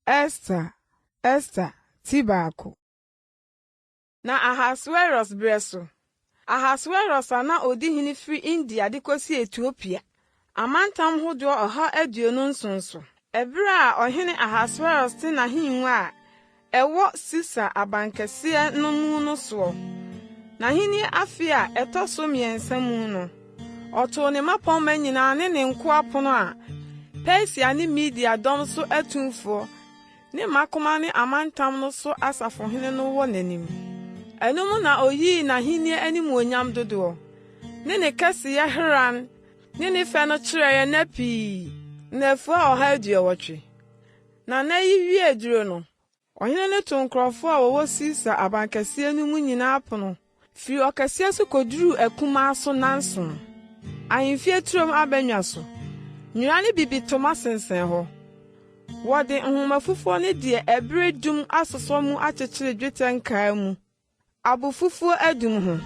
Ester, Ester, ti baako. Na Ahasweros berɛ so, Ahasweros a na ɔdi hene firi India de kɔsi Etiopia, amantam hodoɔ 127 so. Ɛberɛ a ɔhene Ahasweros te n'ahengua a ɛwɔ Susa abankɛseɛ no mu no soɔ, n'ahennie afe a ɛtɔ so mmiɛnsa mu no, ɔtoo ne mmapɔmma nyinaa ne ne nkoa pono a Persia ne Media dɔm so atumfoɔ ne mmakoma ne amantam no so asafohene no wɔ n'anim. Ɛno mu na oyii n'ahenni animuonyam dodoɔ, ne ne kɛseyɛ hran ne ne fɛ no kyerɛeɛ nna pii, nnafua 180. Na nna yi wiee duro no, ɔhene no too nkurɔfoɔ a wɔwɔ Susa abankɛseɛ no mu nyinaa pono Firi ɔkɛseɛ so kɔduruu akumaa so nnanson. Ahemfie turom abannwa so, nwera ne bibitoma sensɛn hɔ. Wɔde nhoma fufuo ne deɛ ɛbere dum asosɔ mu akyekyere dwetɛ nkaa mu, abofufuo adum ho.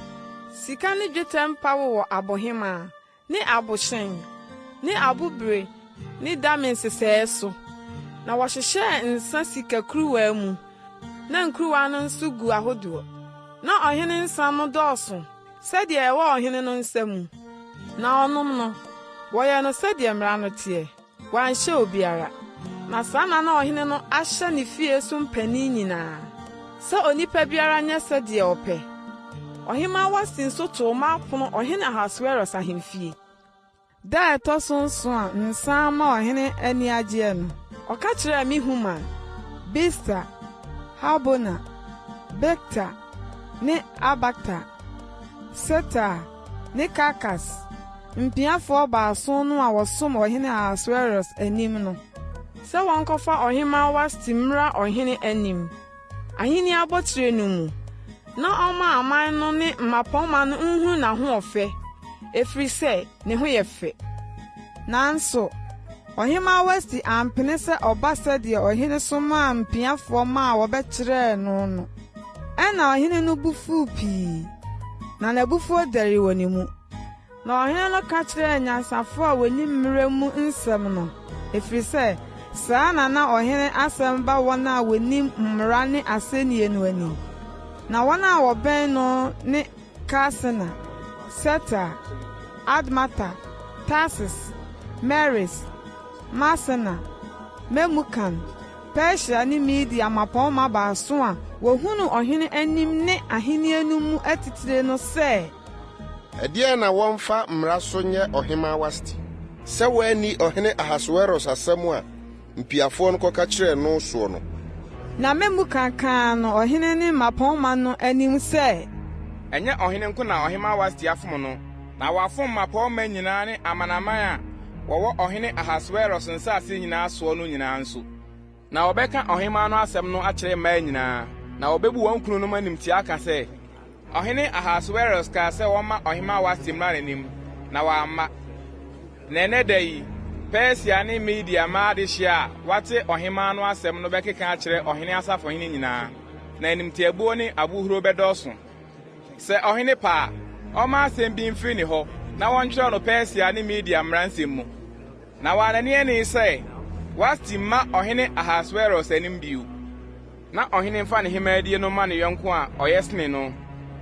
Sika ne dwetɛ mpa wowɔ abohemaa, ne abohyɛn, ne abobire ne dame nsesɛɛ so, na wɔhyehyɛɛ nsã sika kuruwa mu, na nkuruwa no nso gu ahodoɔ. Na ɔhene nsã no dɔɔso sɛdeɛ ɛwɔ ɔhene no nsa mu, na ɔnom no, wɔyɛɛ no sɛdeɛ mmara no teɛ, wɔanhyɛ obiara. Na saa na na ɔhene no ahyɛ ne fie so mpanin nyinaa, sɛ onipa biara nyɛ sɛdeɛ ɔpɛ. Ɔhemmaa Wasti nso too mmaa pono Ɔhene Ahasweros ahemfie. Da a ɛtɔ so nson a nsa ama ɔhene ani agyeɛ no, ɔka kyerɛɛ Mehuman, Bista, Harbona, Bigta ne Abagta, Setar ne Karkas, mpiafoɔ baason no a wɔsom ɔhene Ahasweros anim no, sɛ wɔnkɔfa ɔhemmaa Wasti mmra ɔhene anim, ahenni abotire no mu, na ɔmma aman no ne mmapɔmma no nhunu n'ahoɔfɛ, ɛfiri sɛ ne ho yɛ fɛ. Nanso, Ɔhemmaa Wasti ampene sɛ ɔba sɛdeɛ ɔhene somaa mpiafoɔ maa wɔbɛkyerɛɛ no no. Ɛnna ɔhene no bo fuu pii, na n'abufuo dɛree wɔ ne mu. Na ɔhene no ka kyerɛɛ anyansafo a wɔnim mmara mu nsɛm no, ɛfiri sɛ saa na na ɔhene asɛm ba wɔn a wɔnim mmara ne asɛnnie no anim. Na wɔn a wɔbɛn no ne Karsena, Setar, Admata, Tarsis, Meres, Marsena, Memukan, Persia ne Media mmapɔmma baason a wɔhunuu ɔhene anim ne ahennie no mu atitire no sɛ. Ɛdeɛn na wɔmfa mmara so nyɛ Ɔhemmaa Wasti, sɛ wanni Ɔhene Ahasweros asɛm a mpiafoɔ no kɔka kyerɛɛ no soɔ no? Na Memukan kaa no ɔhene ne mmapɔmma no anim sɛ. Ɛnyɛ ɔhene nko na Ɔhemmaa Wasti afom no, na wafom mmapɔmma nyinaa ne amanaman a wɔwɔ Ɔhene Ahasweros nsase nyinaa soɔ no nyinaa nso. Na wɔbɛka ɔhemmaa no asɛm no akyerɛ mmaa nyinaa, na wɔbebu wɔn kununom animtiaa aka sɛ, 'Ɔhene Ahasweros kaa sɛ wɔmma Ɔhemmaa Wasti mmra n'anim, na wamma. Na ɛnnɛ da yi, Persia ne Media mmaa adehye a wɔate ɔhemmaa no asɛm no bɛkeka akyerɛ ɔhene asafohene nyinaa, na animtiaabuo ne abohuro bɛdɔɔso. Sɛ ɔhene pɛ a, ɔmma asɛm bi mfiri ne hɔ na wɔntwerɛ no Persia ne Media mmara nsɛm mu. Na wɔannane ani sɛ Wasti mma Ɔhene Ahasweros anim bio. Na ɔhene mfa ne hemmaadie no mma ne yɔnko a ɔyɛ sene no,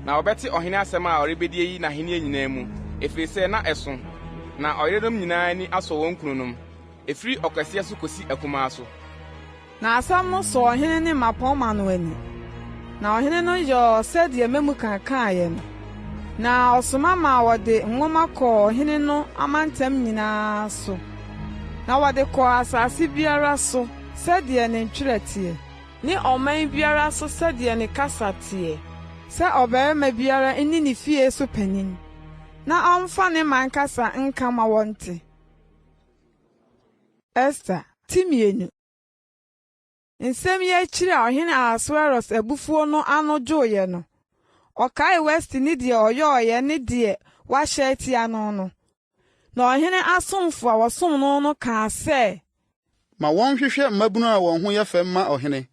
na wɔbɛte ɔhene asɛm a ɔrebɛdie yi n'ahennie nyinaa mu, ɛfiri sɛ na ɛso, na ɔyerenom nyinaa ani asɔ wɔn kununom, ɛfiri ɔkɛseɛ so kɔsi akumaa so. Na asɛm no sɔɔ ɔhene ne mmapɔmma no ani, na ɔhene no yɔɔ sɛdeɛ Memukan kaeɛ no, na ɔsoma maa wɔde nwoma kɔɔ ɔhene no amantam nyinaa so, na wɔde kɔɔ asase biara so sɛdeɛ ne ntwerɛ teɛ, ne ɔman biara so sɛdeɛ ne kasa teɛ, sɛ ɔbarima biara nni ne fie so panin, na ɔmfa ne man kasa nka ma wɔnte. Ester ti mmienu. Nsɛm yi akyiri a Ɔhene Ahasweros abufuo no ano dwoeɛ no, ɔkaee Wasti ne deɛ ɔyɔeɛ ne deɛ wahyɛ atia no no. Na ɔhene asomfo a wɔsom no no kaa sɛ. Ma wɔnhwehwɛ mmabunu a wɔn ho yɛ fɛ mma ɔhene,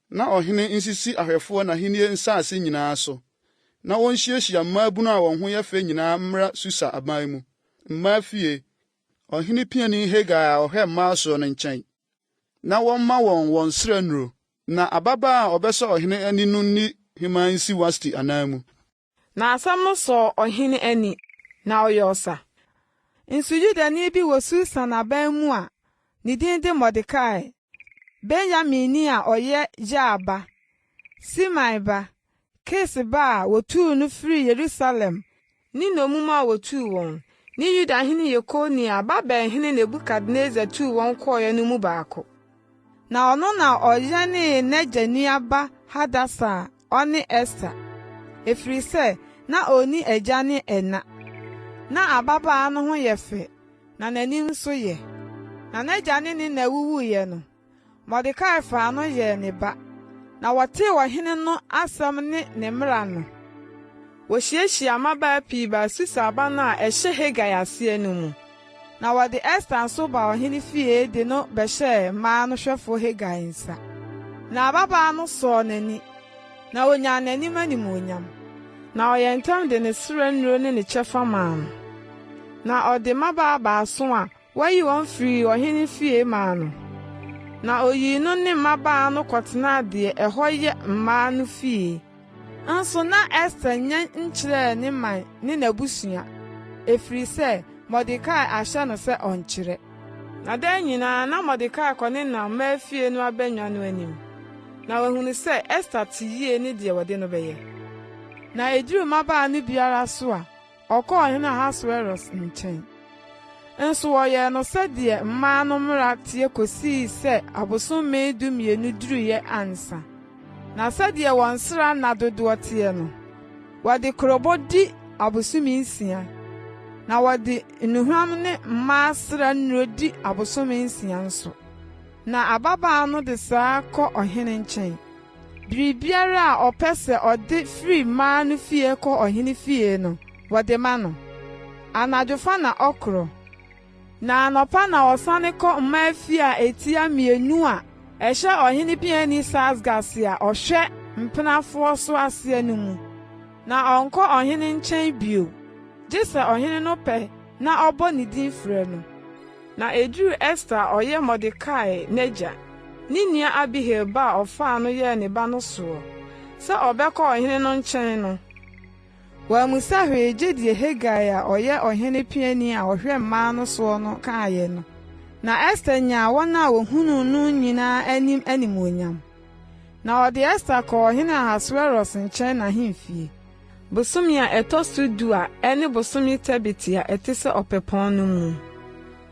na ɔhene nsisi ahwɛfoɔ n'ahennie nsase nyinaa so, na wɔnhyiahyia mmaabunu a wɔn ho yɛ fɛ nyinaa mmra Susa aban mu, mmaa fie, Ɔhene piani Hegai a ɔhwɛ mmaa soɔ no nkyɛn. na wɔmma wɔn wɔn sra nnuro, na ababaa a ɔbɛsɔ ɔhene ani no nni hemmaa nsi Wasti ananmu. Na asɛm no sɔɔ ɔhene ani, na ɔyɛɛ ɔsa. Nso Yudani bi wɔ Susan aban mu a ne din de Mordekai, Benyaminni a ɔyɛ Yair ba, Simei ba, Kis ba a wotuu no firii Yerusalem ne nnommum a wotuu wɔn, ne Yudahene Yekonia a Babelhene Nebukadnesar tuu wɔn kɔeɛ no mu baako. Na ɔno na ɔyɛnee n'agya nua ba Hadasa a ɔne Ester, ɛfiri sɛ na ɔnni agya ne ɛna. Na ababaa no ho yɛ fɛ, na n'anim nso yɛ. Na n'agya ne ne na wuwuiɛ no, Mordekai faa no yɛɛ ne ba. Na wɔtee ɔhene no asɛm ne ne mmara no, wohyiahyiaa mmabaa pii baa Susa aban a ɛhyɛ Hegai aseɛ no mu. Na wɔde Ester nso baa ɔhene fie de no bɛhyɛɛ mmaa no hwɛfoɔ Hegai nsa. Na ababaa no sɔɔ n'ani, na onyaa n'anim animuonyam. Na ɔyɛɛ ntɛm de ne srɛ nnuro ne ne kyɛfa maa no. Na ɔde mmabaa baason a Wɔyii wɔn firii ɔhene fie maa no, na oyii no ne mmabaa no kɔtenaa deɛ ɛhɔ yɛ mmaa no fie. Nso na Ester nnya nkyerɛɛ ne man ne n'abusua, ɛfiri sɛ Mordekai ahyɛ no sɛ ɔnnkyerɛ. Na daa nyinaa na Mordekai kɔnenam mmaa fie no abannwa no anim, na wahunu sɛ Ester te yie ne deɛ wɔde no bɛyɛ. Na ɛduruu mmabaa no biara so a, Ɔkɔɔ Ɔhene Ahasweros nkyɛn. Nso wɔyɛɛ no sɛdeɛ mmaa no mmara teɛ kɔsii sɛ abosome dumienu duruiɛ ansa. Na sɛdeɛ wɔn sra nna dodoɔ teɛ no, wɔde kurobo di abosome nsia, na wɔde nnuhwam ne mmaa sra nnuro di abosome nsia nso. Na ababaa no de saa kɔ ɔhene nkyɛn. Biribiara a ɔpɛ sɛ ɔde firi mmaa no fie kɔ ɔhene fie no, wɔde ma no. Anadwofa na ɔkorɔ, na anɔpa na ɔsane kɔ mmaa fie a etia mmienu a ɛhyɛ ɔhene piani Saasgas a ɔhwɛ mpenafoɔ so aseɛ no mu. Na ɔnkɔ ɔhene nkyɛn bio, gye sɛ ɔhene no pɛ na ɔbɔ ne din frɛ no. Na eduruu Ester a ɔyɛ Mordekai n'agya, ne nua Abihail ba a ɔfaa no yɛɛ ne ba no soɔ, sɛ ɔbɛkɔ ɔhene no nkyɛn no, wammisa hwee gye deɛ Hegai a ɔyɛ ɔhene piani a ɔhwɛ mmaa no soɔ no kaeɛ no. Na Ester nyaa wɔn a wɔhunuu no nyinaa anim animuonyam. Na ɔde Ester kɔɔ ɔhene Ahasweros nkyɛn n'ahemfie. Bosome a ɛtɔ so du a ɛne bosome Tebet a ɛte sɛ Ɔpɛpɔn no mu,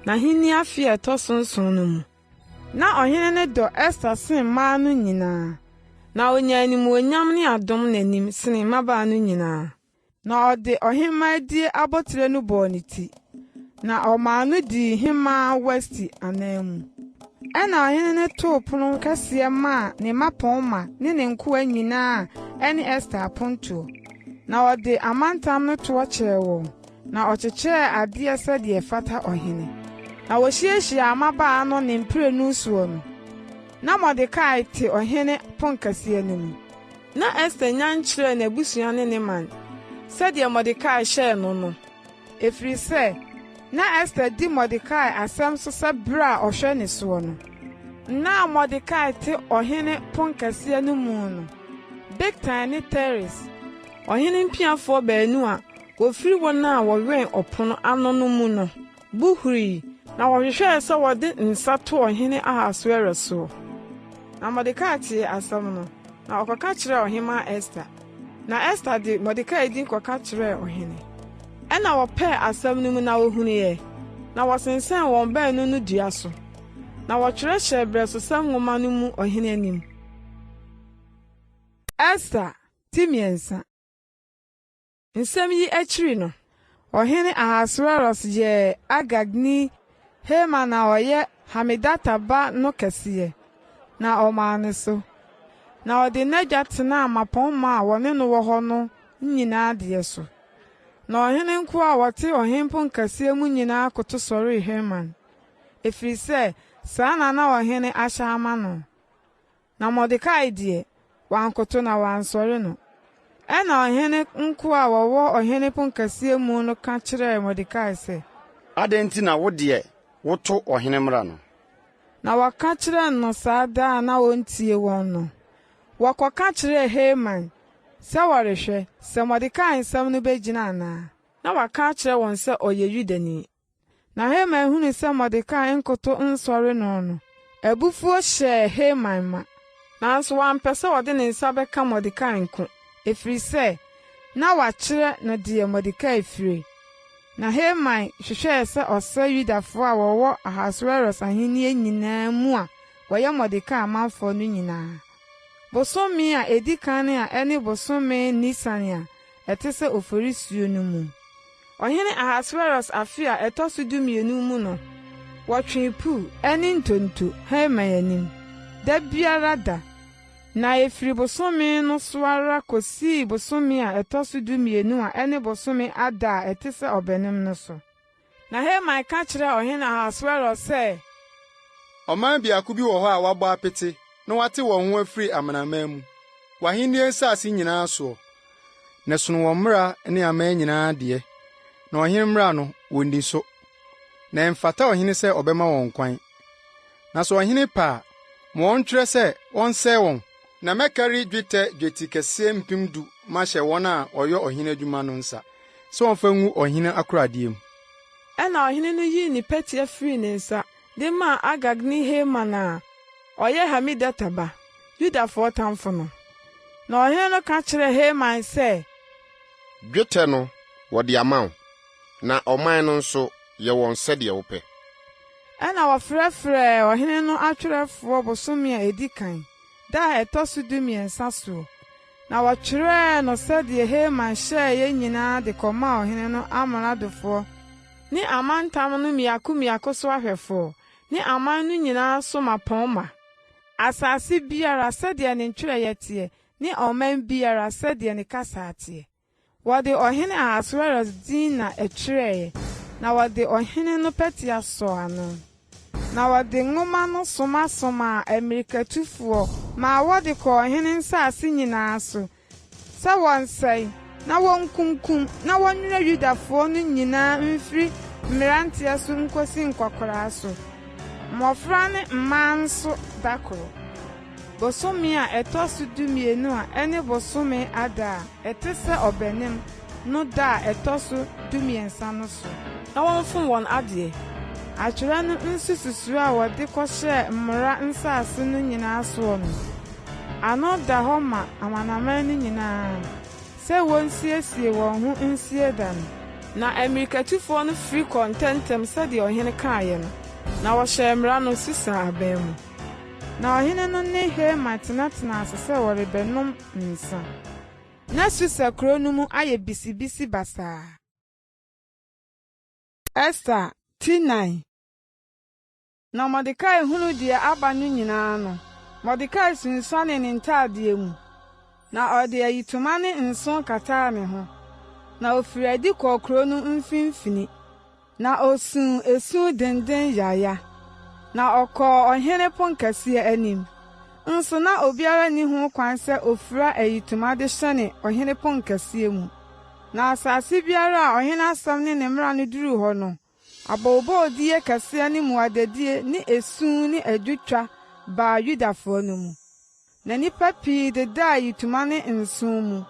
n'ahenni afe a ɛtɔ so nson no mu. Ná ɔhene no dɔ Ester sen mmaa no nyinaa, na onyaa animuonyam ne adom n'anim sene mmabaa no nyinaa. Na ɔde ɔhemmaadie abotire no bɔɔ ne ti, na ɔmaa no dii hemmaa Wasti ananmu. Ɛnna ɔhene no too pono kɛseɛ maa ne mmapɔmma ne ne nkoa nyinaa a ɛne Ester apontoɔ, na ɔde amantam no toɔ kyɛɛ wɔn, na ɔkyekyɛɛ adeɛ sɛdeɛ ɛfata ɔhene. Na wɔhyiahyiaa mmabaa no ne mprenu soɔ no, na Mordekai te ɔhene ponkɛseɛ no mu. Na Ester nya nkyerɛɛ n'abusua ne ne man, sɛdeɛ Mordekai hyɛɛ no no. Ɛfiri sɛ na Ester di Mordekai asɛm so sɛ berɛ a ɔhwɛ ne soɔ no. Nna a Mordekai te ɔhene ponkɛseɛ no mu no, Bigtan ne Teres, ɔhene mpiafoɔ baanu a wɔfiri wɔn a wɔwɛn ɔpono ano no mu no, bo hurii, na wɔhwehwɛɛ sɛ wɔde nsa to ɔhene Ahasweros soɔ. Na Mordekai tee asɛm no, na ɔkɔka kyerɛɛ ɔhemmaa Ester. Na Ester de Mordekai din kɔka kyerɛɛ ɔhene. Ɛnna wɔpɛɛ asɛm no mu na wohunuiɛ, na wɔsensɛn wɔn baanu no dua so, na wɔtwerɛ hyɛɛ Berɛsosɛm nwoma no mu ɔhene anim. Ester ti mmiɛnsa. Nsɛm yi akyiri no, Ɔhene Ahasweros yɛɛ Agagni Haman a ɔyɛ Hamedata ba no kɛseɛ, na ɔmaa no so, na ɔde n'adwa tenaa mmapɔmma a wɔne no wɔ hɔ no nyinaa deɛ so. Na ɔhene nkoa a wɔte ɔhene ponkɛseɛ mu nyinaa koto sɔree Haman, ɛfiri sɛ saa na na ɔhene ahyɛ ama no. Na Mordekai deɛ, wankoto na wansɔre no. Ɛnna ɔhene nkoa a wɔwɔ ɔhene ponkɛseɛ mu no ka kyerɛɛ Mordekai sɛ. Adɛn nti na wo deɛ, woto ɔhene mmara no? Na wɔka kyerɛɛ no saa da a na ontie wɔn no, wɔkɔka kyerɛɛ Haman sɛ wɔrehwɛ sɛ Mordekai nsɛm no begyina anaa. Na waka akyerɛ wɔn sɛ ɔyɛ Yudani. Na Haman hunuu sɛ Mordekai nkoto nsɔre no no, abufuo hyɛɛ Haman ma. Nanso wampɛ sɛ ɔde ne nsa bɛka Mordekai nko, ɛfiri sɛ na wakyerɛ no deɛ Mordekai fire. Na Haman hwehwɛɛ sɛ ɔsɛe Yudafoɔ a wɔwɔ Ahasweros ahennie nyinaa mu a wɔyɛ Mordekai amanfoɔ no nyinaa. Bosome a ɛdi kan a ɛne bosome Nisan a ɛte sɛ Oforisuo no mu. Ɔhene Ahasweros afe a ɛtɔ so dumienu mu no, wɔtwee Pur ne ntonto Haman anim, da biara da, na ɛfiri bosome no so ara kosii bosome a ɛtɔ so dumienu a ɛne bosome Adar a ɛte sɛ Ɔbɛnem no so. Na Haman ka kyerɛɛ ɔhene Ahasweros sɛ. Ɔman biako bi wɔ hɔ a wɔabɔ apete na wɔate wɔn ho afiri amanaman mu, w'ahenni nsase nyinaa soɔ. Na ɛsono wɔn mmara ne aman nyinaa deɛ, na ɔhene mmara no, wɔnni so. Na ɛmfata ɔhene sɛ ɔbɛma wɔn kwan. Na sɛ ɔhene pɛ a, ma wɔntwerɛ sɛ wɔnsɛe wɔn, na mɛkari dwetɛ dwetikɛseɛ 10,000 mahyɛ wɔn a wɔyɛ ɔhene adwuma no nsa, sɛ wɔmfa ngu ɔhene akoradeɛ mu. Ɛnna ɔhene no yii ne pɛtea firii ne nsa de maa Agagni Haman a ɔyɛ Hamedata ba, Yudafoɔ tamfo no. Na ɔhene no ka kyerɛɛ Haman sɛ. Dwetɛ no, wɔde ama wo, na ɔman no nso, yɛ wɔn sɛdeɛ wopɛ. Ɛnna wɔfrɛfrɛɛ ɔhene no atwerɛfoɔ bosome a ɛdi kan, da a ɛtɔ so dumiɛnsa soɔ, na wɔtwerɛɛ no sɛdeɛ Haman hyɛeɛ nyinaa de kɔmaa ɔhene no amradofoɔ ne amantam no mmiako mmiako so ahwɛfoɔ ne aman no nyinaa so mmapɔmma, asase biara sɛdeɛ ne ntwerɛeɛ teɛ ne ɔman biara sɛdeɛ ne kasa teɛ. Wɔde ɔhene Ahasweros din na ɛtwerɛeɛ, na wɔde ɔhene no pɛtea sɔɔ ano. Na wɔde nwoma no somasomaa ammirikatufoɔ maa wɔde kɔɔ ɔhene nsase nyinaa so, sɛ wɔnsɛe, na wɔnkunkum, na wɔnnwerɛ Yudafoɔ no nyinaa mfiri mmeranteɛ so nkɔsi nkɔkoraa so, mmɔfra ne mmaa nso da koro. Bosome a ɛtɔ so dumienu a ɛne bosome Adar a ɛte sɛ Ɔbɛnem no da a ɛtɔ so dumiɛnsa no so. Na wɔmfom wɔn adeɛ. Atwerɛ no nsususoɔ a wɔde kɔhyɛɛ mmara nsase no nyinaa soɔ no, ano da hɔ ma amanaman no nyinaa, sɛ wɔnsiesie wɔn ho nsie da no. Na ammirikatufoɔ no firi kɔɔ ntɛmntɛm sɛdeɛ ɔhene kaeɛ no, na wɔhyɛɛ mmara no Susa aban mu. Na ɔhene no ne Haman tenatenaa ase sɛ wɔrebɛnom nsã. Ná Susa kurow no mu ayɛ bisibisi basaa. Ester ti 4. Na Mordekai hunuu deɛ aba no nyinaa no, Mordekai sunsuanee ne ntaadeɛ mu, na ɔde ayitoma ne nsõ kataa ne ho, na ofirii adi kɔɔ kurow no mfimfini. Na osuu esu denden yaya, na ɔkɔɔ ɔhene ponkɛseɛ anim. Nso na obiara nni ho kwan sɛ ofura ayitoma de hyɛne ɔhene ponkɛseɛ mu. Na asase biara a ɔhene asɛm ne ne mmara no duruu hɔ no, abooboodie kɛseɛ ne mmuadadie ne esu ne adwotwa baa Yudafoɔ no mu. Na nnipa pii dedaa ayitoma ne nsõ mu.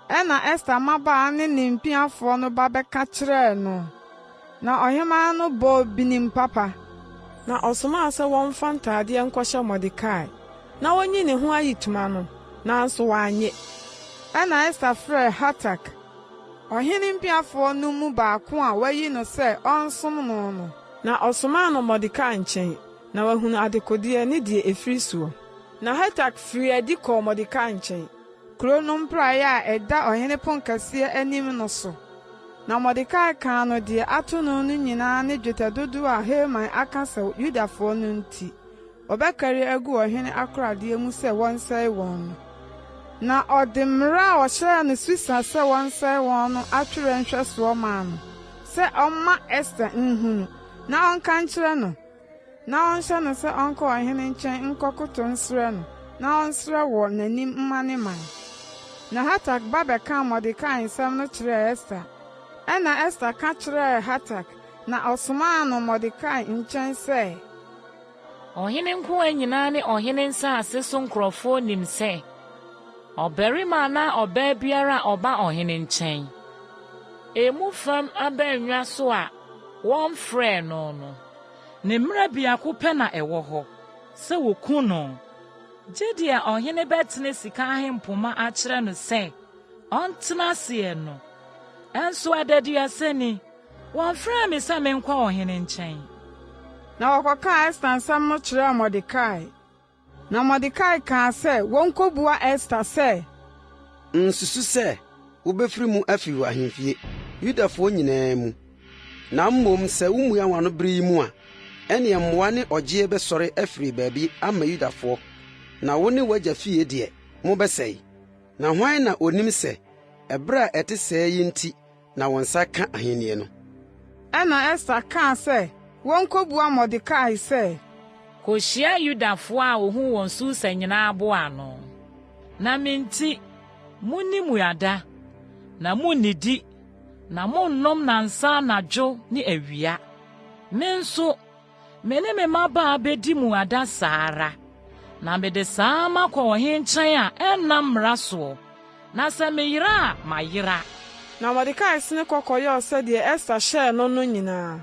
Ɛnna Ester mmabaa ne ne mpiafoɔ no ba bɛka kyerɛɛ no, na ɔhemmaa no bɔɔ binim papa. Na ɔsomaa sɛ wɔmfa ntadeɛ nkɔhyɛ Mordekai, na wonyi ne ho ayitoma no, nanso wannye. Ɛnna Ester frɛɛ Hatak, ɔhene mpiafoɔ no mu baako a wayi no sɛ ɔnsom no no. Na ɔsomaa no Mordekai nkyɛn, na wahunu adekodeɛ ne deɛ ɛfiri soɔ. Na Hatak firii adi kɔɔ Mordekai nkyɛn, kuro no mpraeɛ a ɛda ɔhene ponkɛseɛ anim no so. Na Mordekai kaa no deɛ ato no no nyinaa ne dwetɛ dodoɔ a Haman aka sɛ Yudafoɔ no nti, wɔbɛkari agu ɔhene akoradeɛ mu sɛ wɔnsɛe wɔn no. Na ɔde mmara a ɔhyɛɛ no Susa sɛ wɔnsɛe wɔn no atwerɛ nhwɛsoɔ maa no, sɛ ɔmma Ester nhunu, na ɔnka nkyerɛ no, na ɔnhyɛ no sɛ ɔnkɔ ɔhene nkyɛn nkɔkotow nsrɛ no, na ɔnsrɛ wɔ n'anim mma ne man. Na Hatak ba bɛkaa Mordekai nsɛm no kyerɛɛ Ester. Ɛnna Ester ka kyerɛɛ Hatak, na ɔsomaa no Mordekai nkyɛn sɛ. Ɔhene nkoa nyinaa ne ɔhene nsase so nkurɔfoɔ nim sɛ ɔbarima anaa ɔbaa biara a ɔba ɔhene nkyɛn, emu fam abannwa so a wɔmfrɛɛ no no, ne mmara biako pɛ na ɛwɔ hɔ, sɛ woku no, gye deɛ ɔhene bɛtene sika ahempoma akyerɛ no sɛ ɔntena aseɛ no. Nso adaduasa ni, wɔmfrɛɛ me sɛ menkɔ ɔhene nkyɛn. Na wɔkɔkaa Ester nsɛm no kyerɛɛ Mordekai. Na Mordekai kaa sɛ wonkobua Ester sɛ. Nsusu sɛ wobɛfiri mu afiri w'ahemfie, Yudafoɔ nyinaa mu. Na mmom sɛ womua w'ano bere yi mu a, ɛnneɛ mmoa ne ɔgyeɛ bɛsɔre afiri baabi ama Yudafoɔ, na wo ne w'agya fie deɛ, mobɛsɛe. Na hwan na onim sɛ ɛbere a ɛte sɛɛ yi nti na wo nsa ka ahenni no? Ɛnna Ester kaa sɛ wonkobua Mordekai sɛ. Kohyia Yudafoɔ a wɔhu wɔn Susa nyinaa boa ano, na me nti, monni mmuada, na munnidi, na monnom nnansa anadwo ne awia. Me nso, Me ne me mmabaa bedi mmuada saa ara, na mede saa makɔ ɔhene nkyɛn a ɛnnam mmara soɔ, na sɛ meyera a, mayera. Na Mordekai sene kɔ kɔyɔɔ sɛdeɛ Ester hyɛɛ no no nyinaa.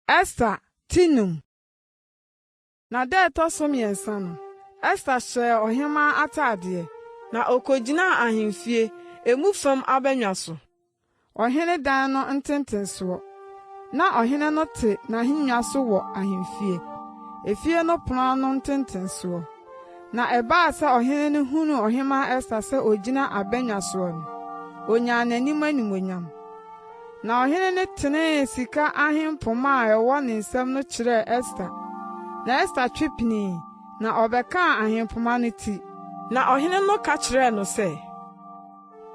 Ester ti num. Na da a ɛtɔ so mmiɛnsa no, Ester hyɛɛ ɔhemmaa atadeɛ, na ɔkɔgyinaa ahemfie, emu fam abannwa so, ɔhene dan no ntentensoɔ. Ná ɔhene no te n'ahennwa so wɔ ahemfie, efie no pono ano ntentensoɔ. Na ɛbaa sɛ ɔhene no hunuu ɔhemmaa Ester sɛ ɔgyina abannwa soɔ no, ɔnyaa n'anim animuonyam. Na ɔhene no tenee sika ahempoma a ɛwɔ ne nsam no kyerɛɛ Ester. Na Ester twe pinii, na ɔbɛkaa ahempoma no ti. Na ɔhene no ka kyerɛɛ no sɛ.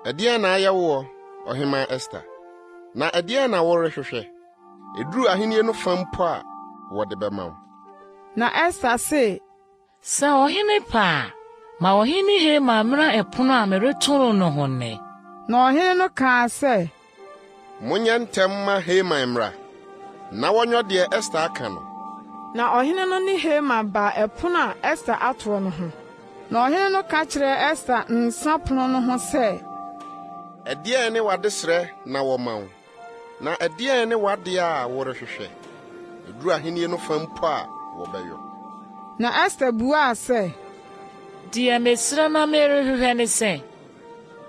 Ɛdeɛn na ayɛ woɔ, Ɔhemmaa Ester? Na ɛdeɛn na worehwehwɛ? Ɛduru ahennie no fã mpo a, wɔde bɛma wo. Na Ester se, Sɛ ɔhene pɛ a, ma ɔhene Haman mmra ɛpono a mereto no no ho nnɛ. Na ɔhene no kaa sɛ. Monyɛ ntɛm mma Haman mmra, na wɔnyɔ deɛ Ester aka no. Na ɔhene no ne Haman baa ɛpono a Ester atoɔ no ho. Na ɔhene no ka kyerɛɛ Ester nsã pono no ho sɛ. Ɛdeɛn ne w'adesrɛ na wɔma wo? Na ɛdeɛn ne w'adeɛ a worehwehwɛ? Ɛduru ahennie no fa mpo a, wɔbɛyɔ. Na Ester buaa sɛ. Deɛ mesrɛ na merehwehwɛ ne sɛ,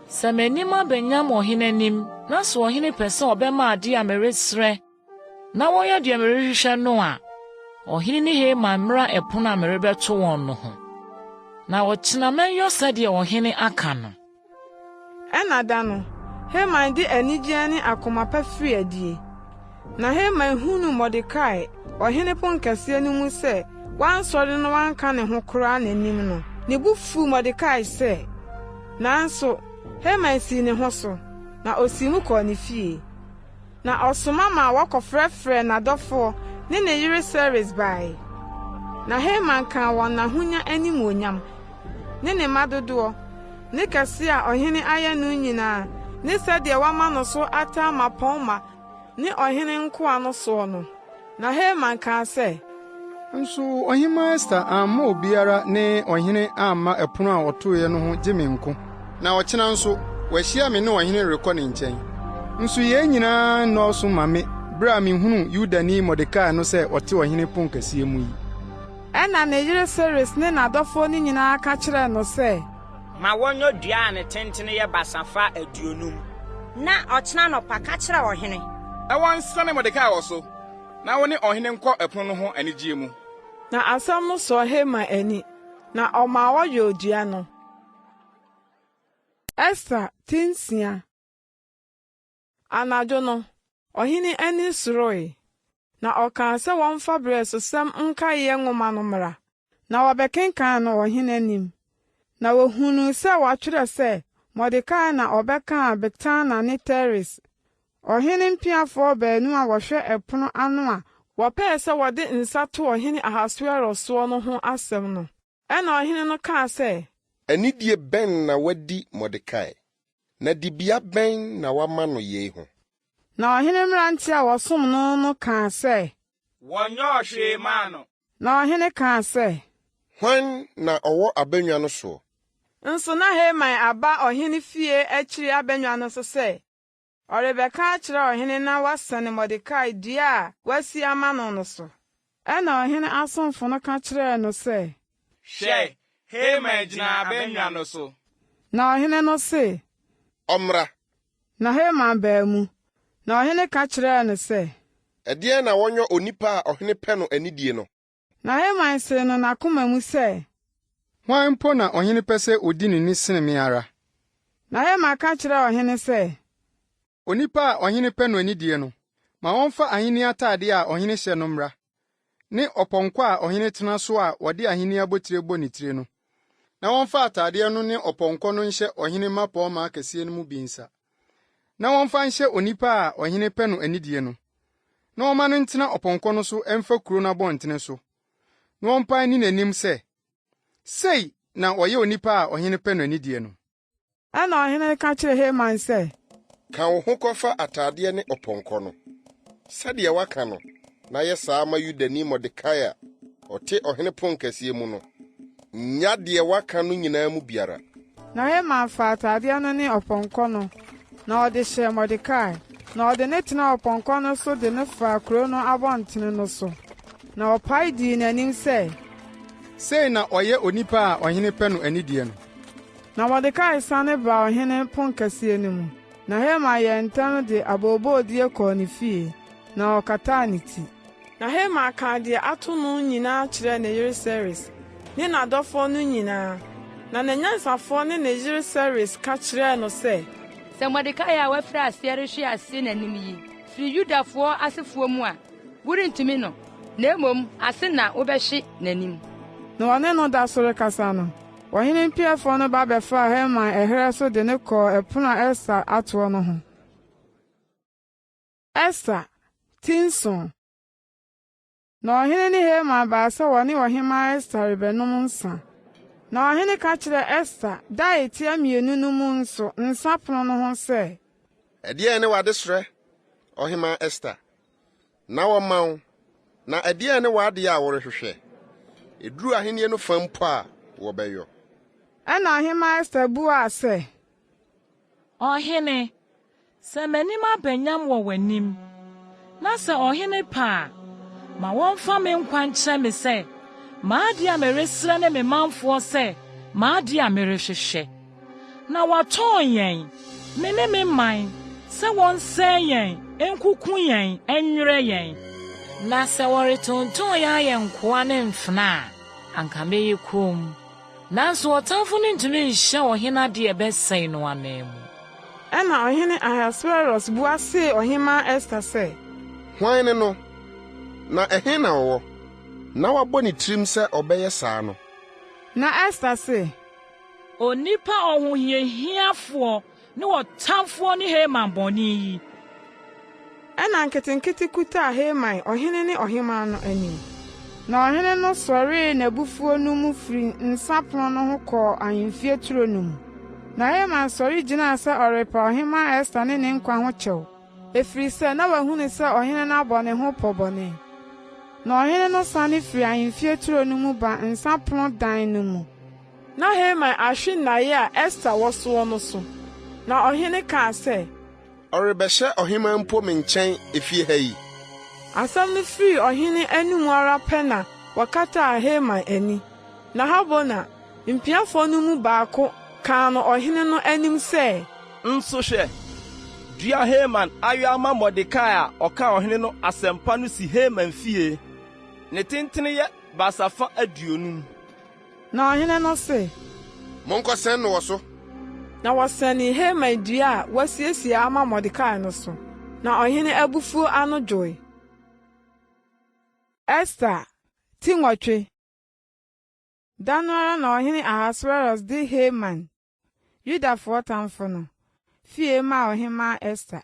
sɛ m'anim aba nyam ɔhene anim, na sɛ ɔhene pɛ sɛ ɔbɛma adeɛ a meresrɛ na wɔyɛ deɛ merehwehwɛ no a, ɔhene ne Haman mmra ɛpono a merebɛto wɔn no ho. Na ɔkyena mɛyɔ sɛdeɛ ɔhene aka no. Ɛnna da no, Haman de anigyeɛ ne akoma pa firii adie. Na Haman hunuu Mordekai ɔhene ponkɛseɛ no mu sɛ wansɔre na wanka ne ho koraa n'anim no, ne bo fuu Mordekai sɛ. Nanso Haman sii ne ho so, na ɔsii mu kɔɔ ne fie. Na ɔsoma maa wɔkɔfrɛfrɛɛ n'adɔfoɔ ne ne yere Seres bae. Na Haman kaa wɔn n'ahonya animuonyam, ne ne mma dodoɔ, ne kɛseɛ a ɔhene ayɛ no nyinaa ne sɛdeɛ wama no so ataa mmapɔmma ne ɔhene nkoa no soɔ no. Na Haman kaa sɛ. Nso Ɔhemmaa Ester amma obiara ne ɔhene amma ɛpono a ɔtoeɛ no ho gye me nko, na ɔkyena nso, wahyia me ne ɔhene rekɔ ne nkyɛn. Nso yei nyinaa nnɔɔso mma me bere a mihunu Yudani Mordekai no sɛ ɔte ɔhene ponkɛseɛ mu yi. Ɛnna ne yere Seres ne n'adɔfoɔ no nyinaa ka kyerɛɛ no sɛ. Ma wɔnyɔ dua a ne tentene yɛ basafa 50. Na ɔkyena anɔpa, ka kyerɛ ɔhene. Na wɔnsiane Mordekai wɔ so. Na wo ne ɔhene nkɔ ɛpono no ho anigyeɛ mu. Na asɛm no sɔɔ Haman ani, na ɔmaa wɔyɔɔ dua no. Ester ti nsia. Anadwo no, ɔhene ani soroe, na ɔkaa sɛ wɔmfa Berɛsosɛm nkaeɛ nwoma no mmra, na wɔbɛkenkan no ɔhene anim. Na wɔhunuu sɛ wɔatwerɛ sɛ Mordekai na ɔbɛkaa Bigtana ne Teres, Ɔhene mpiafoɔ baanu a wɔhwɛ ɛpono ano a wɔpɛɛ sɛ wɔde nsa to ɔhene Ahasweros soɔ no ho asɛm no. Ɛnna ɔhene no kaa sɛ. Anidie bɛn na woadi Mordekai, na dibea bɛn na woama no yei ho? Na ɔhene mmeranteɛ a wɔsom no no kaa sɛ. Wɔnyɔɔ hwee mmaa no. Na ɔhene kaa sɛ. Hwan na ɔwɔ abannwa no soɔ? Nso na Haman aba ɔhene fie akyiri abannwa no so sɛ ɔrebɛka akyerɛ ɔhene na wasɛne Mordekai dua a wasi ama no no so. Ɛnna ɔhene asomfo no ka kyerɛɛ no sɛ. Hwɛ, Haman gyina abannwa no so. Na ɔhene no se. Ɔmmra. Na Haman baa mu, na ɔhene ka kyerɛɛ no sɛ. Ɛdeɛn na wɔnyɔ onipa a ɔhene pɛ no anidie no? Na Haman see no n'akoma mu sɛ. Hwan mpo na ɔhene pɛ sɛ odi no ni sene me ara? Na Haman ka kyerɛɛ ɔhene sɛ. Onipa a ɔhene pɛ no anidie no, ma wɔmfa ahenni atadeɛ a ɔhene hyɛ no mmra, ne ɔpɔnkɔ a ɔhene tena so a wɔde ahenni abotire bɔ ne tire no, na wɔmfa atadeɛ no ne ɔpɔnkɔ no nhyɛ ɔhene mmapɔmma akɛseɛ no mu bi nsa, na wɔmfa nhyɛ onipa a ɔhene pɛ no anidie no, na wɔmma no ntena ɔpɔnkɔ no so mfa kuro no abɔntene so, na wɔmpae nni n'anim sɛ, 'Sei na wɔyɛ onipa a ɔhene pɛ no anidie no. Ɛnna ɔhene no ka kyerɛɛ Haman sɛ. Ka wo ho kɔfa atadeɛ ne ɔpɔnkɔ no, sɛdeɛ woaka no, na yɛ saa ma Yudani Mordekai a ɔte ɔhene ponkɛseɛ mu no. Nnya deɛ woaka no nyinaa mu biara. Na Haman faa atadeɛ no ne ɔpɔnkɔ no, na ɔde hyɛɛ Mordekai, na ɔde no tenaa ɔpɔnkɔ no so de no faa kurow no abɔntene no so, na ɔpae dii n'anim sɛ. Sei na ɔyɛ onipa a ɔhene pɛ no anidie no. Na Mordekai sane baa ɔhene ponkɛseɛ no mu, na Haman yɛɛ ntɛm de abooboodie kɔɔ ne fie, na ɔkataa ne ti. Na Haman kaa deɛ ato no nyinaa kyerɛɛ ne yere Seres ne n'adɔfoɔ no nyinaa. Na n'anyansafoɔ ne ne yere Seres ka kyerɛɛ no sɛ. Sɛ Mordekai a wafiri aseɛ rehwe ase n'anim yi firi Yudafoɔ asefoɔ mu a, worentumi no, na mmom ase na wobɛhwe n'anim. Na wɔne no da so rekasa no, ɔhene mpiafoɔ no ba bɛfaa Haman ɛherɛ so de no kɔɔ ɛpono a Ester atoɔ no ho. Ester ti nson. Na ɔhene ne Haman baa sɛ wɔne ɔhemmaa Ester rebɛnom nsã. Na ɔhene ka kyerɛɛ Ester da a etia mmienu no mu nso nsã pono no ho sɛ. Ɛdeɛn ne w'adesrɛ, Ɔhemmaa Ester? Na wɔmma wo, na ɛdeɛn ne w'adeɛ a worehwehwɛ? Ɛduru ahennie no fã mpo a, wɔbɛyɔ. Ɛnna Ɔhemmaa Ester buaa sɛ. Ɔhene, sɛ m'anim aba nyam wɔ w'anim, na sɛ ɔhene pɛ a, ma wɔmfa me nkwa nkyerɛ me sɛ m'ade a meresrɛ ne me manfoɔ sɛ m'ade a merehwehwɛ. Na wɔatɔn yɛn, me ne me man, sɛ wɔnsɛe yɛn, nkuku yɛn, nnwerɛ yɛn. Na sɛ wɔretontɔn yɛn ayɛ nkoa ne mfenaa a, anka mɛyɛ komm. Nanso ɔtamfo no ntumi nhyɛ ɔhene ade a ɛbɛsɛe no ananmu. Ɛnna Ɔhene Ahasweros bua see Ɔhemmaa Ester sɛ. Hwan ne no, na ɛhe na ɔwɔ, na wabɔ ne tirim sɛ ɔbɛyɛ saa no? Na Ester se. Onipa ɔhohiahiafoɔ ne ɔtamfoɔ ne Haman bɔne yi. Ɛnna nketenkete kutaa Haman, ɔhene ne ɔhemmaa no anim. Na ɔhene no sɔree n'abufuo no mu firii nsã pono no ho kɔɔ ahemfie turo no mu. Na Haman sɔre gyinaa sɛ ɔrepa ɔhemmaa Ester ne ne nkwa ho kyɛw, ɛfiri sɛ na wahunu sɛ ɔhene no abɔ ne ho pɔ bɔne. Na ɔhene no sane firii ahemfie turo no mu baa nsã pono dan no mu. Na Haman ahwe nnaeɛ a Ester wɔ soɔ no so. Na ɔhene kaa sɛ. Ɔrebɛhyɛ ɔhemmaa mpo me nkyɛn efie ha yi? Asɛm no firii ɔhene anomu ara pɛ na wɔkataa Haman ani. Na Harbona, mpiafoɔ no mu baako, kaa no ɔhene no anim sɛ. Nso hwɛ, dua Haman ayɔ ama Mordekai a ɔkaa ɔhene no asɛmpa no si Haman fie, ne tentene yɛ basafa 50. Na ɔhene no se. Monkɔsɛn no wɔ so! Na wɔsɛnee Haman dua a wasiesie ama Mordekai no so, na ɔhene abufuo ano dwoe. Ester ti nwɔtwe. Da no ara na ɔhene Ahasweros de Haman, Yudafoɔ tamfo no, fie maa ɔhemmaa Ester.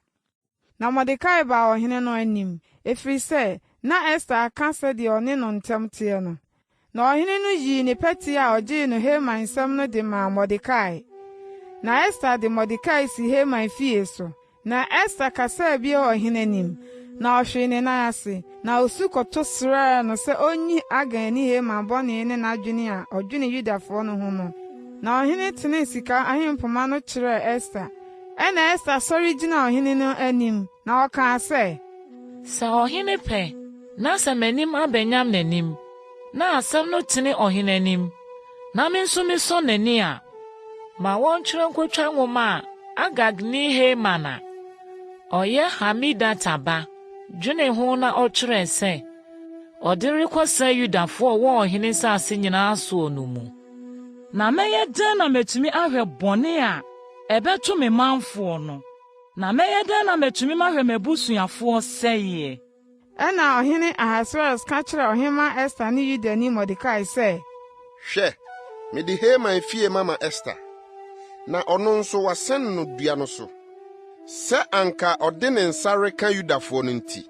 Na Mordekai baa ɔhene no anim, ɛfiri sɛ na Ester aka sɛdeɛ ɔne no ntam teɛ no. Na ɔhene no yii ne pɛtea a ɔgyee no Haman nsam no de maa Mordekai. Na Ester de Mordekai sii Haman fie so. Na Ester kasaa bio ɔhene anim. Na ɔhwee ne nan ase, na osu kɔto srɛɛ no sɛ onyi Agagni Haman bɔne ne n'adwene a ɔdwene Yudafoɔ no ho no. Na ɔhene tenee sika ahempoma no kyerɛɛ Ester. Ɛnna Ester sɔre gyinaa ɔhene no anim, na ɔkaa sɛ. Sɛ ɔhene pɛ, na sɛ m'anim aba nyam n'anim, na asɛm no tene ɔhene anim, na me nso mesɔ n'ani a, ma wɔntwerɛ nkotwa nwoma a Agagni Haman a ɔyɛ Hamedata ba dwenee ho na ɔtwerɛɛ sɛ ɔde rekɔsɛe Yudafoɔ a wɔwɔ ɔhene nsase nyinaa soɔ no mu. Na mɛyɛ dɛn na matumi ahwɛ bɔne a ɛbɛto me manfoɔ no? Na mɛyɛ dɛn na matumi mahwɛ m'abusuafoɔ sɛeɛ? Ɛnna Ɔhene Ahasweros ka kyerɛɛ Ɔhemmaa Ester ne Yudani Mordekai sɛ. Hwɛ, mede Haman fie mama Ester, na ɔno nso wɔasɛn no dua no so, sɛ anka ɔde ne nsa reka Yudafoɔ no nti.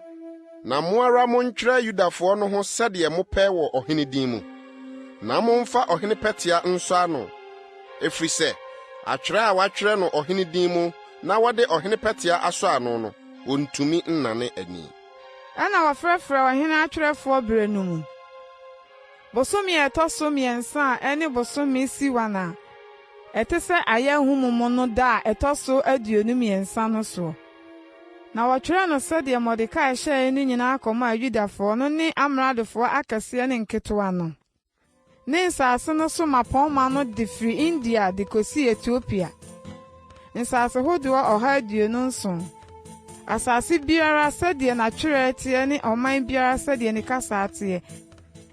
Na mo ara montwerɛ Yudafoɔ no ho sɛdeɛ mopɛ wɔ ɔhene din mu, na momfa ɔhene pɛtea nsɔ ano, ɛfiri sɛ atwerɛ a wɔatwerɛ no ɔhene din mu na wɔde ɔhene pɛtea asɔ ano no, Ontumi nnane ani. Ɛnna wɔfrɛfrɛɛ ɔhene atwerɛfoɔ berɛ no mu, bosome a ɛtɔ so mmiɛnsa a ɛne bosome Siwan a ɛte sɛ Ayɛ-nhunumu no da a ɛtɔ so 23 no soɔ. Na wɔtwerɛɛ no sɛdeɛ Mordekai hyɛeɛ no nyinaa kɔmaa Yudafoɔ no ne amradofoɔ akɛseɛ ne nketewa no. Ne nsase no so mmapɔmma no de firi India de kɔsii Etiopia, nsase hodoɔ 127, asase biara sɛdeɛ n'atwerɛ teɛ ne ɔman biara sɛdeɛ ne kasa teɛ,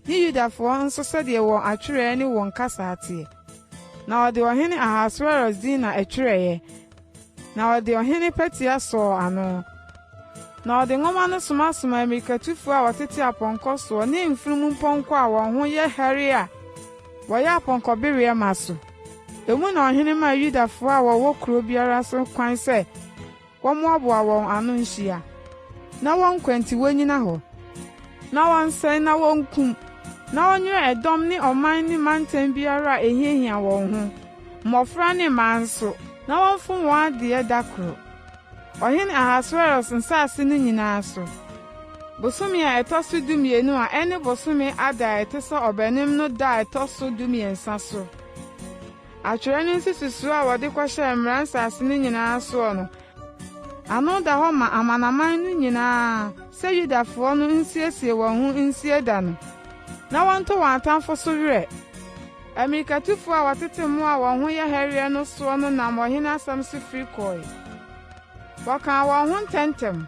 ne Yudafoɔ nso sɛdeɛ wɔn atwerɛ ne wɔn kasa teɛ. Na wɔde ɔhene Ahasweros din na ɛtwerɛeɛ, Na ɔde ɔhene pɛtea sɔɔ ano. Na ɔde nwoma no somasomaa ammirikatufoɔ a wɔtete apɔnkɔ soɔ ne mfunumpɔnkɔ a wɔn ho yɛ hare a wɔyɛ apɔnkɔbereɛ ma so. Emu na ɔhene maa Yudafoɔ a wɔwɔ kuro biara so kwan sɛ wɔmmoaboa wɔn ano nhyia, na wɔn nkwa nti wɔnnyina hɔ, na wɔnsɛe na wɔnkum, na wɔnyerɛ ɛdɔm ne ɔman ne mantam biara a ɛhiahia wɔn ho. Mmɔfra ne mmaa nso, na wɔmfom wɔn adeɛ da koro, Ɔhene Ahasweros nsase no nyinaa so. Bosome a ɛtɔ so dumienu a ɛne bosome Adar a ɛte sɛ Ɔbɛnem no da a ɛtɔ so dumiɛnsa so. Atwerɛ no nsususoɔ a wɔde kɔhyɛɛ mmara nsase no nyinaa soɔ no, ano da hɔ ma amanaman no nyinaa sɛ Yudafoɔ no nsiesie wɔn ho nsie da no, na wɔnto wɔn atamfo so werɛ. Ammirikatufo a wɔtete mmoa a wɔn ho yɛ hare no soɔ no nam ɔhene asɛm so firi kɔe. Wɔkaa wɔn ho ntɛmntɛm,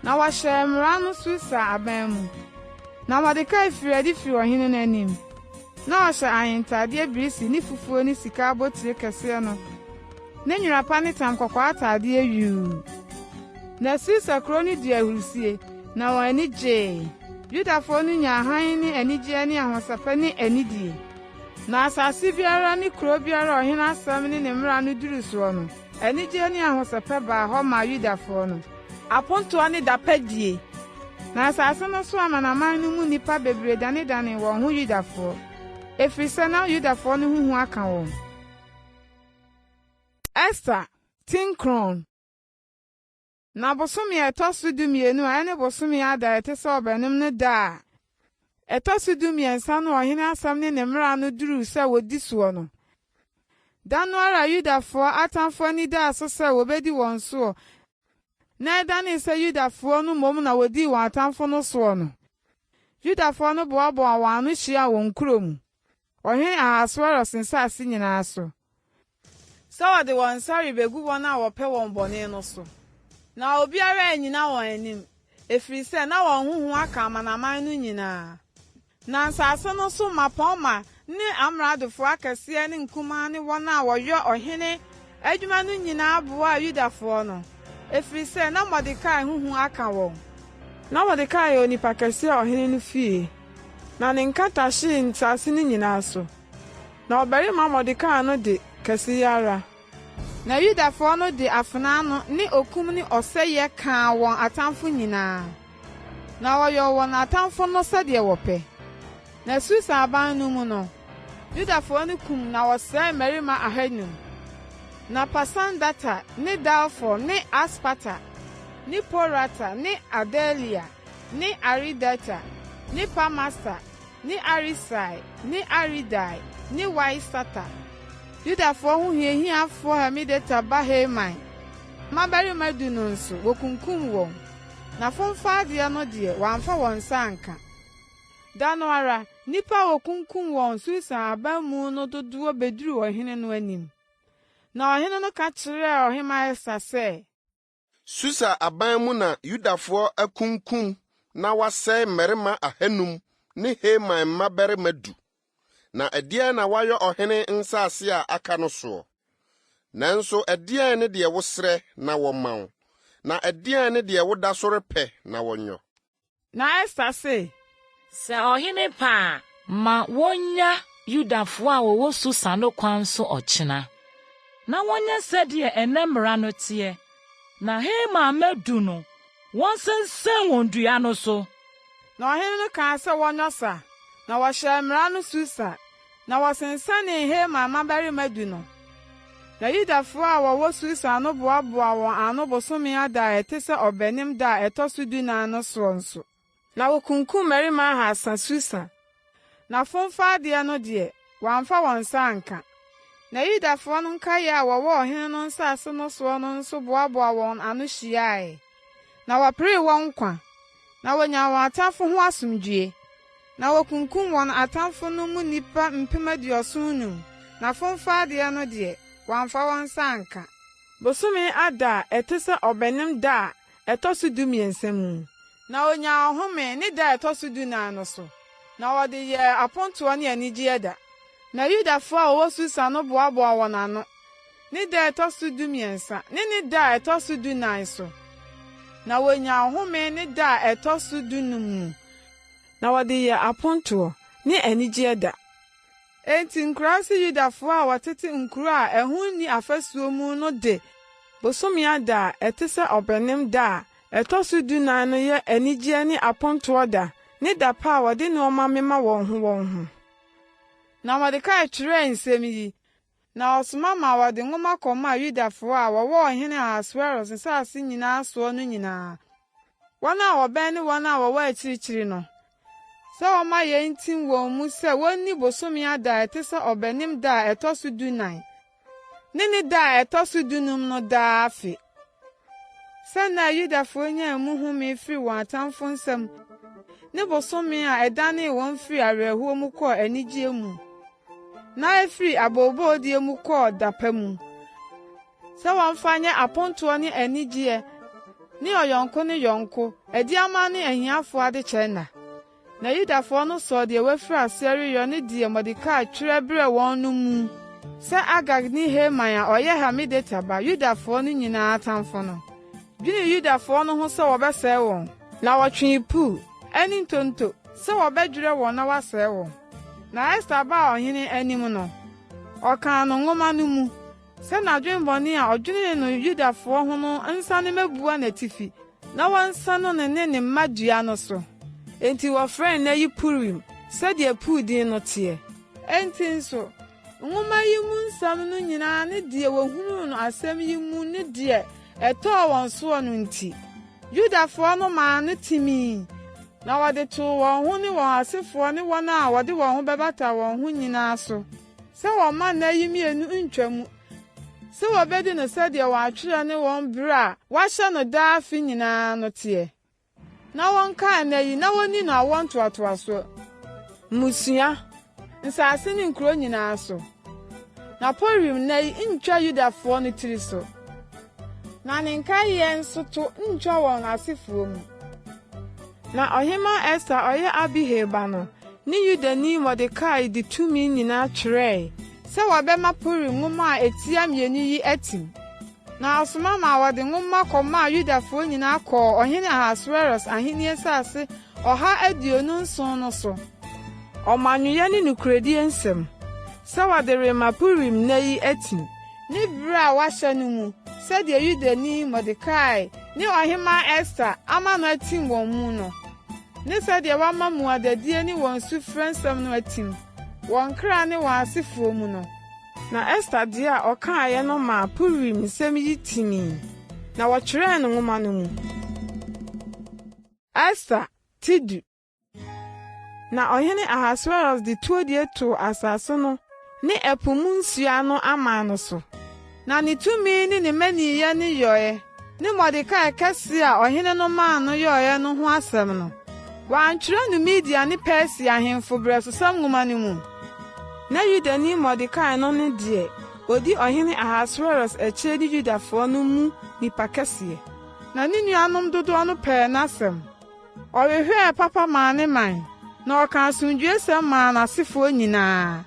na wɔhyɛɛ mmara no Susa aban mu. Na Mordekai firii adi firii ɔhene no anim. Ná ɔhyɛ ahentadeɛ birisi ne fufuo ne sika abotire kɛseɛ no ne nwera pa ne tam kɔkɔɔ atadeɛ yuu. Na Susa kuro no dii ahurisie, na wɔn ani gyee. Yudafoɔ no nyaa hann ne anigyeɛ ne ahosɛpɛ ne anidie. Na asase biara ne kuro biara a ɔhene asɛm ne ne mmara no duruu soɔ no, anigyeɛ ne ahosɛpɛ baa hɔ maa Yudafoɔ no. Apontoɔ ne dapadie. Na asase no so amanaman no mu nnipa bebree danedanee wɔn ho Yudafoɔ, ɛfiri sɛ na Yudafoɔ no ho hu aka wɔn. Ester ti nkron. Na bosome a ɛtɔ so dumienu a ɛne bosome Adar a ɛte sɛ Ɔbɛnem no da a ɛtɔ so dumiɛnsa no ɔhene asɛm ne ne mmara no duruu sɛ wɔdi soɔ no, da no ara a Yudafoɔ atamfoɔ ani daa so sɛ wɔbɛdi wɔn soɔ na ɛdanee sɛ Yudafoɔ no mmom na wɔdii wɔn atamfo no soɔ no, Yudafoɔ no boaboaa wɔn ano hyiaa wɔn nkuro mu. Ɔhene Ahasweros nsase nyinaa so. Sɛ wɔde wɔn nsa rebegu wɔn a wɔpɛ wɔn bɔne no so. Na obiara annyina wɔn anim, ɛfiri sɛ na wɔn ho hu aka amanaman no nyinaa. Na nsase no so mmapɔmma ne amradofoɔ akɛseɛ ne nkumaa ne wɔn a wɔyɔ ɔhene adwuma no nyinaa boaa Yudafoɔ no, ɛfiri sɛ na Mordekai ho hu aka wɔn. Ná Mordekai yɛ onipa kɛseɛ ɔhene no fie. Na ne nkata hyee nsase no nyinaa so. Na ɔbarima Mordekai no de, kɛse yi ara. Na Yudafoɔ no de afena ano ne okum ne ɔsɛeɛ kaa wɔn atamfo nyinaa, na wɔyɔɔ wɔn atamfo no sɛdeɛ wɔpɛ. Na Susa aban no mu no, Yudafoɔ no kum na wɔsɛee mmarima ahanum. Na Parsandata ne Dalfon ne Aspata. ne Porata ne Adalia ne Aridata ne Parmasta ne Arisai ne Aridai ne Waisata, Yudafoɔ ho hiahiafoɔ Hamedata ba Haman mmabarima du no nso, wɔkunkum wɔn, na fomfa adeɛ no deɛ, wɔamfa wɔn nsa anka. Da no ara, nnipa a wɔkunkum wɔn Susa aban mu no dodoɔ bɛduruu ɔhene no anim. Na ɔhene no ka kyerɛɛ Ɔhemmaa Ester sɛ, Susa aban mu na Yudafoɔ akunkum na wɔasɛe mmarima ahanum ne Haman mmabarima du. Na ɛdeɛn na wɔayɔ ɔhene nsase a aka no soɔ? Nanso ɛdeɛn ne deɛ wosrɛ na wɔmma wo, na ɛdeɛn ne deɛ woda so repɛ na wɔnyɔ? Na Ester se, Sɛ ɔhene pɛ a, ma wonnya Yudafoɔ a wɔwɔ Susa no kwan so ɔkyena, na wɔnyɛ sɛdeɛ ɛnnɛ mmara no teɛ, na Haman mma du no, wɔnsensɛn wɔn dua no so. Na ɔhene no kaa sɛ wɔnyɔ sa, na wɔhyɛɛ mmara no Susa, na wɔsensɛnee Haman mmabarima du no. Na Yudafoɔ a wɔwɔ Susa no boaboaa wɔn ano bosome Adar a ɛte sɛ Ɔbɛnem da a ɛtɔ so dunan no soɔ nso. Na wɔkunkum mmarima ahasa Susa, na fomfa adeɛ no deɛ, wɔamfa wɔn nsa anka. Na Yudafoɔ no nkaeɛ a wɔwɔ ɔhene no nsase no soɔ no nso boaboaa wɔn ano hyiae, na wɔperee wɔn nkwa, na wɔnyaa wɔn atamfo ho asomdwoeɛ. Na wɔkunkum wɔn atamfo no mu nnipa 75,000, na fomfa adeɛ no deɛ, wɔamfa wɔn nsa anka. Bosome Adar a ɛte sɛ Ɔbɛnem da a ɛtɔ so dumiɛnsa mu. Na ɔnyaa ɔhome ne da a ɛtɔ so dunan no so, na wɔde yɛɛ apontoɔ ne anigyeɛ da. Na Yudafoɔ a wɔwɔ Susa no boaboaa wɔn ano, ne da a ɛtɔ so dumiɛnsa ne ne da a ɛtɔ so dunan so, na wɔnyaa ɔhome ne da a ɛtɔ so dunum mu, Na wɔde yɛɛ apontoɔ ne anigyeɛ da. Enti nkuraase Yudafoɔ a wɔtete nkuro a ɛho nni afasuo mu no de bosome Adar a ɛte sɛ Ɔbɛnem da a ɛtɔ so dunan no yɛ anigyeɛ ne apontoɔ da ne da pa a wɔde nneɛma mema wɔn ho wɔn ho. Na Mordekai twerɛɛ nsɛm yi, na ɔsoma maa wɔde nwoma kɔmaa Yudafoɔ a wɔwɔ ɔhene Ahasweros nsase nyinaa soɔ no nyinaa, wɔn a wɔbɛn ne wɔn a wɔwɔ akyirikyiri no, sɛ wɔmma yei ntim wɔn mu sɛ wɔnni bosome Adar a ɛte sɛ Ɔbɛnem da a ɛtɔ so dunan ne ne da a ɛtɔ so dunum no daa afe. Sɛ nna a Yudafoɔ nyaa mu home firii wɔn atamfo nsam ne bosome a ɛdanee wɔn firii awerɛhoɔ mu kɔɔ anigyeɛ mu na ɛfirii abooboodie mu kɔɔ da pa mu, sɛ wɔmfa nyɛ apontoɔ ne anigyeɛ ne ɔyɔnko ne yɔnko adiama ne ahiafoɔ adekyɛ nna. Na Yudafoɔ no sɔɔ deɛ wɔafiri aseɛ reyɔ ne deɛ Mordekai twerɛ brɛɛ wɔn no mu, sɛ Agag ne Haman a ɔyɛ Hamedata ba, Yudafoɔ no nyinaa atamfo no, dwenee Yudafoɔ no ho sɛ wɔbɛsɛe wɔn. Na wɔtwee Pur ne ntonto sɛ wɔbɛdwerɛ wɔn na wɔasɛe wɔn. Na Ester baa ɔhene anim no, ɔkaa no nwoma no mu sɛ n'adwemmɔne a ɔdwenee no Yudafoɔ ho no nsane mmɛbua n'atifi na wɔnsɛne no ne ne mma dua no so. Enti wɔfrɛɛ nna yi Purim, sɛdeɛ Pur din no teɛ. Enti nso, nwoma yi mu nsɛm no nyinaa ne deɛ wɔhunuu no asɛm yi mu ne deɛ ɛtɔɔ wɔn soɔ no nti, Yudafoɔ no maa no timii, na wɔde too wɔn ho ne wɔn asefoɔ ne wɔn a wɔde wɔn ho bɛbata wɔn ho nyinaa so, sɛ wɔmma nna yi mmienu nntwa mu, sɛ wɔbɛdi no sɛdeɛ wɔatwerɛ ne wɔn berɛ a wɔahyɛ no daa afe nyinaa no teɛ. Na wɔnkae nna yi na wɔnni no awoɔ ntoatoasoɔ, mmusua, nsase ne nkuro nyinaa so. Na Purim nna yi ntwa Yudafoɔ no tiri so, na ne nkaeɛ nso to ntwa wɔn asefoɔ mu. Na Ɔhemmaa Ester a ɔyɛ Abihail ba no ne Yudani Mordekai de tumi nyinaa twerɛe sɛ wɔbɛma Purim nwoma a ɛtia mmienu yi atim. Na ɔsoma maa wɔde nwoma kɔmaa Yudafoɔ nyinaa kɔɔ Ɔhene Ahasweros ahennie nsase 127 no so, ɔmannwoeɛ ne nokorɛdie nsɛm, sɛ wɔde rema Purim nna yi atim, ne berɛ a wɔahyɛ no mu, sɛdeɛ Yudani Mordekai ne Ɔhemmaa Ester ama no atim wɔn mu no, ne sɛdeɛ wɔama mmuadadie ne wɔn sufrɛ nsɛm no atim, wɔn kra ne wɔn asefoɔ mu no. Na Ester deɛ a ɔkaeɛ no maa Purim nsɛm yi timii, na wɔtwerɛɛ no nwoma no mu. Ester ti du. Na ɔhene Ahasweros de tuodie too asase no ne ɛpo mu nsuo ano aman no so. Na ne tumi ne ne mmaninyɛ nneyɔe ne Mordekai kɛse a ɔhene no maa no yɔeɛ no ho asɛm no, wɔantwerɛ no Media ne Persia ahemfo Berɛsosɛm Nwoma no mu. Na Yudani Mordekai no ne deɛ ɔdi ɔhene Ahasweros akyire ne Yudafoɔ no mu nipa kɛseɛ. Na ne nuanom dodoɔ no pɛɛ n'asɛm. Ɔhwehwɛɛ papa maa ne man, na ɔkaa asomdwoesɛm maa n'asefoɔ nyinaa.